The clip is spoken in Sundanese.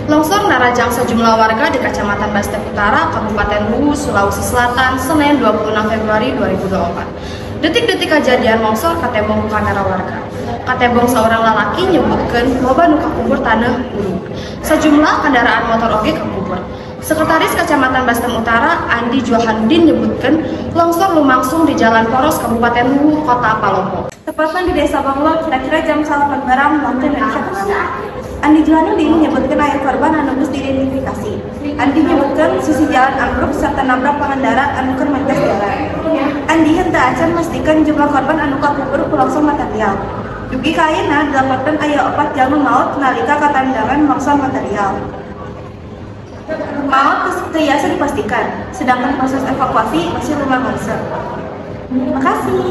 Longsor narajang sejumlah warga di Kecamatan Bastem Utara, Kabupaten Luwu, Sulawesi Selatan, Senin 26 Februari 2024. Detik-detik kejadian longsor katembong ku kamera warga. Katembong seorang lalaki nyebutkeun loba nu kakubur taneuh urug. Sejumlah kendaraan motor oge kakubur. Sekretaris Kecamatan Bastem Utara, Andi Johanudin, nyebutkeun longsor lumangsung di Jalan Poros Kabupaten Luwu, Kota Palopo. Tepatnya di Desa Banglo, kira-kira jam 8 barang waktu Indonesia Tengah. Andi Johanudin menyebutkan aya korban anu geus diidentifikasi. Andi menyebutkan sisi jalan ambruk serta nabrak pengendara anu keur mentas jalan. Andi henteu acan memastikan jumlah korban anu kakubur ku longsor material. Dugi ka ayeuna dilaporkeun aya 4 jalma maot nalika katandangan longsor material. Maot teu tiasa dipastikan, sedangkan proses evakuasi masih lumangsung. Makasih.